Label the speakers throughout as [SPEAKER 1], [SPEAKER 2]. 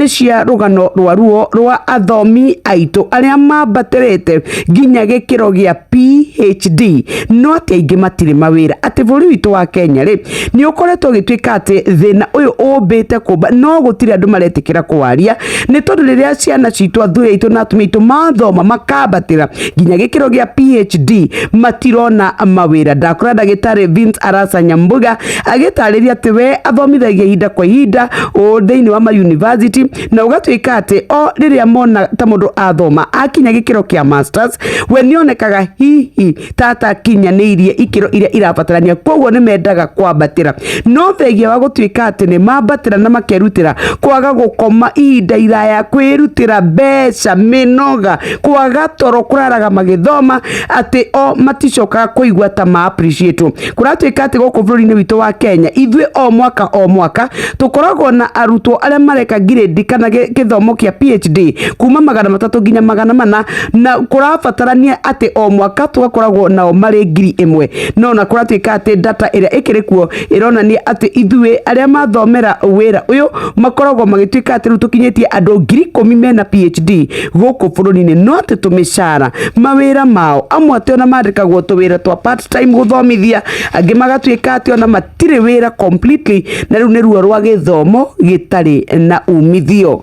[SPEAKER 1] Nĩ cia rũgano rwa ruo rwa athomi aitũ arĩa mambatĩrĩte nginya gĩkĩro gĩa PhD, no atĩ aingĩ matirĩ mawĩra. Atĩ bũrũri witũ wa Kenya rĩ, nĩ ũkoretwo ũgĩtuĩka atĩ thĩna ũyũ ũmbĩte kũmba, no gũtirĩ andũ maretĩkĩra kũwaria, nĩ tondũ rĩrĩa ciana citũ, athuri aitũ na atumia aitũ mathoma makambatĩra nginya gĩkĩro gĩa PhD, matirona mawĩra. Ndakora ndagĩtarĩ Vince Arasa Nyambuga agĩtarĩria atĩ we athomithagia ihinda kwa ihinda ũũ thĩinĩ wa ma university, na ũgatuĩka atĩ o rĩrĩa mona ta mũndũ athoma akinya gĩkĩro kĩa masters, we nĩonekaga hihi ta atakinyanĩirie ikĩro iria irabatarania, koguo nĩ mendaga kwambatĩra. No thengia wa gũtuĩka atĩ nĩ mambatĩra na makerutĩra kwaga gũkoma ihinda iraya, kwĩrutĩra mbeca, mĩnoga, kwaga toro, kũraraga magĩthoma, atĩ o maticokaga kũigua ta ma appreciate. Kũratuĩka atĩ gũkũ bũrũri-inĩ witũ wa Kenya, ithuĩ o mwaka o mwaka tũkoragwo na arutwo arĩa mareka grade kana gĩthomo kĩa PhD kuma 300 nginya 400, na kũrabatarania atĩ o mwaka tũgakoragwo nao marĩ 1000. No na kũratuĩka atĩ data ĩrĩa ĩkĩrĩ kuo ĩronania atĩ ithuĩ arĩa mathomera wĩra ũyũ makoragwo magĩtuĩka atĩ rĩu tũkinyĩtie andũ 10,000 mena PhD gũkũ bũrũri-inĩ, no atĩ tũmĩcara mawĩra mao amwe atĩ ona mandĩkagwo tũwĩra twa part time gũthomithia, angĩ magatuĩka atĩ ona matirĩ wĩra completely, na rĩu nĩ ruo rwa gĩthomo gĩtarĩ na umithio.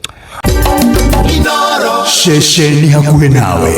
[SPEAKER 2] Ceceni hakuhĩ nawe.